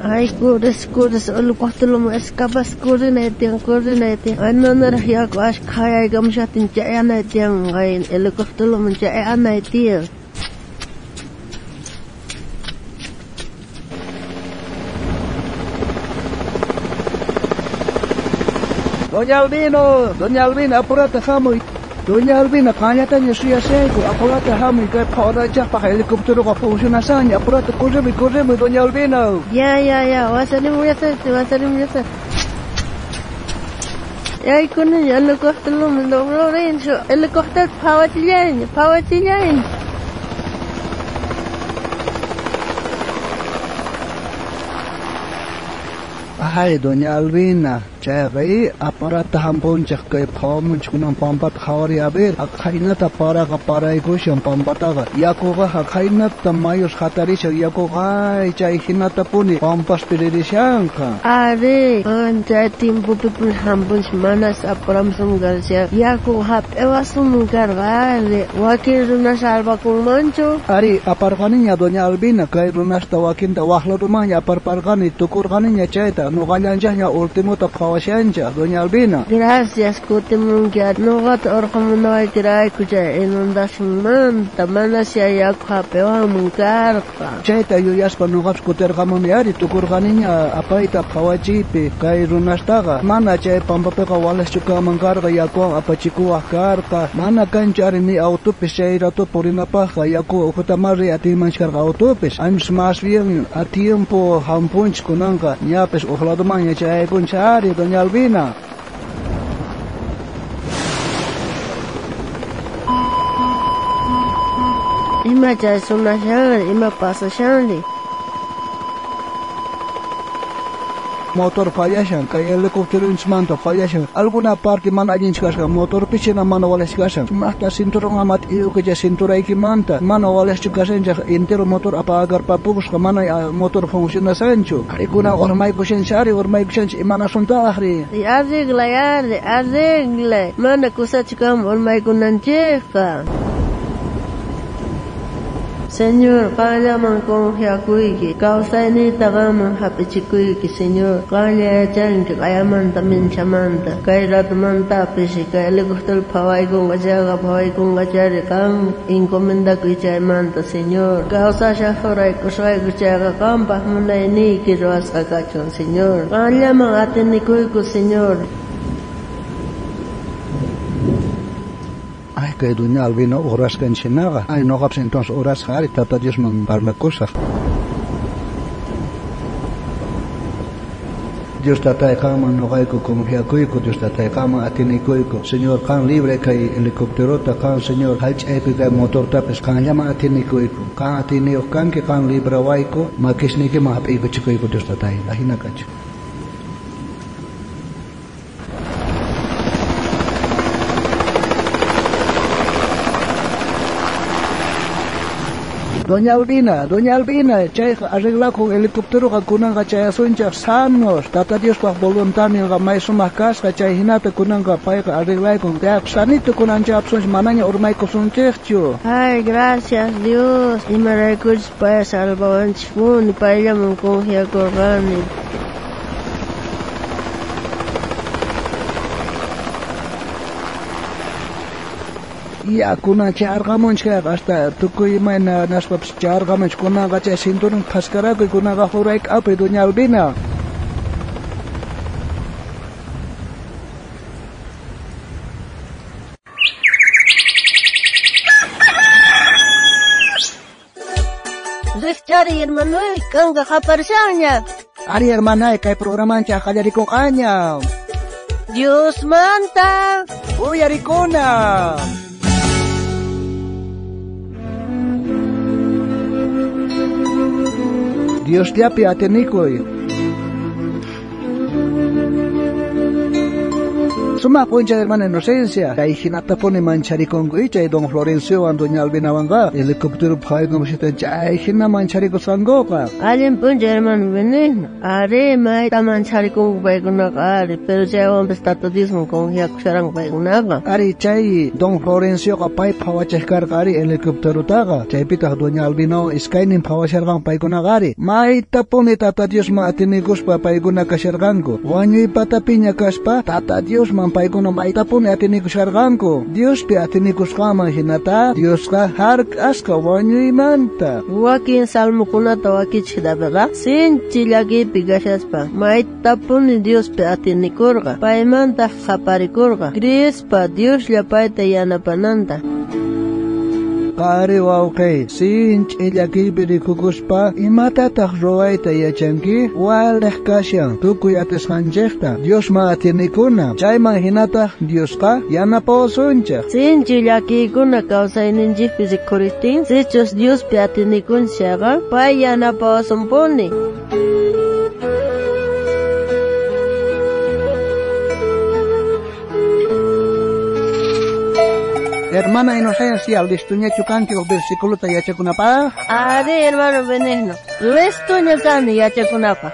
Ay, corres, corres, helicóptero escapas, corre, tiyan, corre, tiyan. Ay, manaraj yaku ashkha hayaykamushajtin chayanay tiyan, ay, helicópteroman chayanay tiyan. Doña Albino, Doña Albina, apurata hamuy. Doña Albina, qanllataña suyashayku, apurata hamuy, kay phawarachaqpaq helicópteroqa funcionashaña, apurata corremuy, corremuy, Doña Albina. Ya, ya, ya, wasarimuy, wasarimuy. Yaykuni helicópteroman Lorenzo, helicóptero phawachillaña, phawachillaña. Ay, Doña Albina, chayqa aparata hampunchik kay phawamunchik kunan pampata qhawariy a ver, haqhaynata paraqa paraykushan pampataqa, yakuqa haqhaynata mayus hatarishan, yakuqa ay chay hinatapuni pampaspi ririshanqa. Ari, chay tiempopipuni hampunchik manas apuramusun karqa, yaku hap'iwasunman karqa, ari, wakin runa salvakunmanchu. Ari, aparqaniña Doña Albina, kay runasta wakinta waq ladumanña aparparqani, tukurqaniña chayta, nuqallanchaqña ultimuta qhawashanchaq, Doña Albina. Gracias, kutimunki, nuqata urqamunawaykirayku chay inundacionmanta, manasya yaku hap'iwanman karqa. Chayta yuyaspa nuqapis kutirqamuni ari, tukurqaniña apayta phawachiypi kay runastaqa, mana chay pampapiqa waleschu kanman karqa, yakuwan apachikuwaq karqa, mana kanchu ari ni autopis chay rato purinapaqqa, yaku ukhutamari riy atinmanchu karqa autopis, anchas más bien a tiempo hampunchik kunanqa, ñapis uq ladumanña chayaykunchik ari, Doña Albina. Ima chay sunashanri, ima pasashanri. Motor fallashan, kay helicópteronchikmanta fallashan, alguna parte mana allinchu kashan, motorpi china mana waleschu kashan, sumaqta cinturón ama t'iyukicha cinturaykimanta, mana waleschu kashanchaq, entero motor apagarpapukusqa, mana motor funcionashanchu. Arikuna urmaykushanchik ari, urmaykushanchik, imanasuntaqri. Arreglay, ari, arreglay, mana kusachu kanman urmaykunanchikqa. Señor, qanllaman confiakuyki, kawsayniyta qanman hap'ichikuyki, Señor, qanlla yachanki q'ayamanta minchamanta, kay ratumantapis kay helicóptero phawaykunqa chayqa phawaykunqa chayri qan encomendakuy chaymanta, Señor, kawsashaq juraykusqayku chayqa qanpaq munayniyki ruwasqa kachun, Señor, qanllaman atinikuyku, Señor. Ay, kay Doña Albina urasqanchinaqa, ay nuqapis entonces urasqa ari Tata Diosman parlakusaq. Dios tatay qanman nuqayku confiakuyku, Dios tatay qanman atinikuyku. Señor, qan libre kay helicópterota, qan Señor, hallch'aypi kay motortapis qanllaman atinikuyku. Qan atiniyuq kanki, qan librawayku, makisniykiman hap'iykuchikuyku, Dios tatay. Ajina kachu. Doña Albina, Doña Albina, chayqa arreglakun helicópteroqa kunanqa chayasunchaq sanos, Tata Diospaq voluntadninqa may sumaq kasqa, chay hinata kunanqa payqa arreglaykun, sanito kunanchapsunchik, manaña urmaykusunchikchu. Ay, gracias Dios, imaraykuchus pay salvawanchikpuni, payllaman confiakurqani. Ya, kunan charqamunchik hasta tukuy imayna naspapis charqamunchik, kunanqa chay cinturón phaskarakuy, kunanqa jurayk'apuy, Doña Albina. Rikchari, hermanoy, kanqa qaparishanña. Ari, hermanay, kay programanchik qallarikunqaña. Diosmanta uyarikuna. Diosllapi atinikuy. Sumaq p'unchay hermana Inocencia, kay hinatapuni mancharikunku chay don Florenciowan doña Albinawanqa helicóptero phaykamushatan chay hina mancharikusqankuqa. Allin p'unchay hermano Benigno. Ari mayta mancharikunku paykunaqa ari, pero chaywanpis Tata Diosman confiakusharanku paykunaqa. Ari chay don Florencioqa pay phawachej karqa ari helicópterotaqa, chaypitaq doña Albinawan iskaynin phawasharqan paykunaqa ari. Maytapuni Tata Diosman atinikuspa paykuna kasharqanku. Wañuy patapiña kaspa Tata Diosman paykuna maytapuni atinikusharqanku. Diospi atinikusqanman hinata Diosqa hark'asqa wañuymanta. Wakin salmokunata wakichiktapiqa sinchi llakiypi kashaspa maytapuni Diospi atinikurqa, paymantaq qhaparikurqa, creespa Dioslla payta yanapananta. Qhari wawqi, sinch'i llakiypi rikukuspa imatataq ruwayta yachanki? Waliq kashan tukuy atisqanchikta Diosman atinikuna, chayman hinataq Diosqa yanapawasunchik. Sinchi llakiykuna kawsayninchikpi rikhuriptin, sichus Diospi atinikunchikqa pay yanapawasunpuni. Hermana Inocencia, listuñachu kanki uj versículota yachakunapaj? Ari, hermano Benigno, listuña kani yachakunapaj.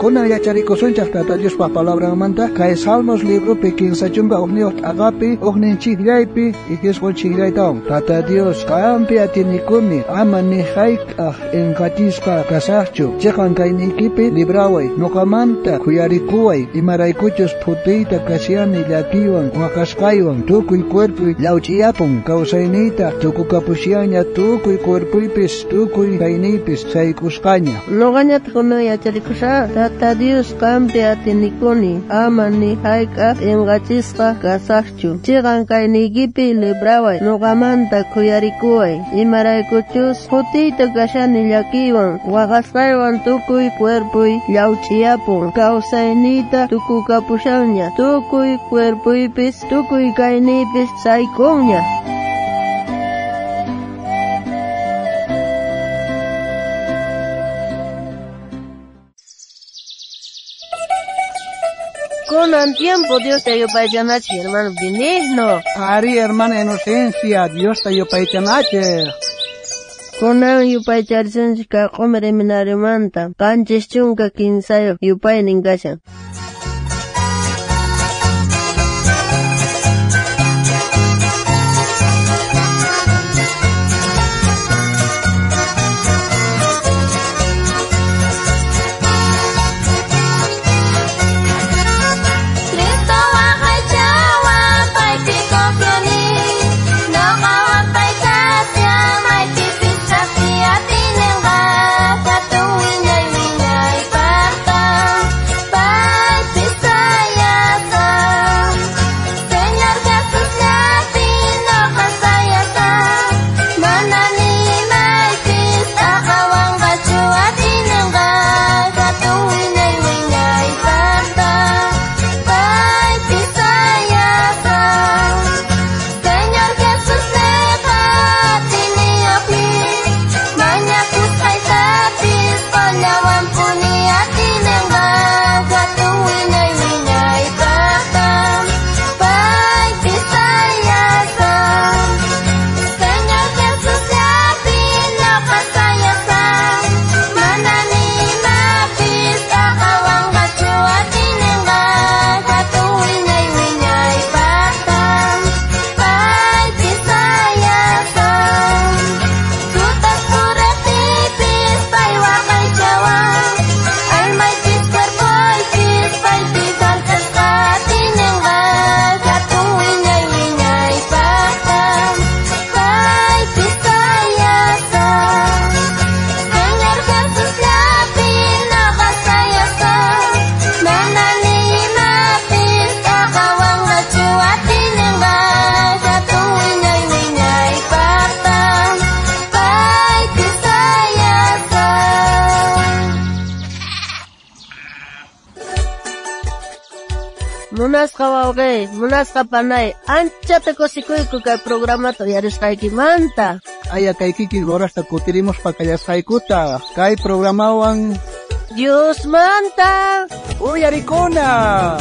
Kunan yacharikusunchaj Tata Diospa palabranmanta kay Salmos libropi 31 t'aqapi ujnin chijllaypi isqun chijllaytawan. Tata Dios, qampi atinikuni, ama ni hayk'aj enqachisqa kasajchu. Chiqan kayniykipi libraway, nuqamanta khuyarikuway, imaraykuchus phutiyta kashani llakiywan waqasqaywan, tukuy cuerpuy llawch'iyapun, kawsayniyta tukukapushiaña, tukuy cuerpuypis, tukuy kayniypis sayk'usqaña. Nuqañataq kunan yacharikusha. Tata Dios qampi atinikuni, ama ni hayk'aj p'inqachisqa kasajchu. Chiqan kayniykipi libraway, nuqamanta khuyarikuway, imaraykuchus phutiyta kashani llakiywan waqasqaywan, tukuy cuerpuy llawch'iyapun, kawsayniyta tukukapushanña, tukuy cuerpuypis, tukuy kayniypis sayk'unña. Kunan tiempo Diosta yupaychanachik, hermano Benigno. Ari, hermana Inocencia, Diosta yupaychanachik. Kunan yupaycharisunchik kay q'umir seminariomanta 73 yupaynin kashan. Munasqa wawqi, munasqa panay, anchata kusikuyku kay programata uyarisqaykimanta. Aya kay kikin horasta kutirimuspa kallasqaykuta kay programawan. Diosmanta Uyarikuna.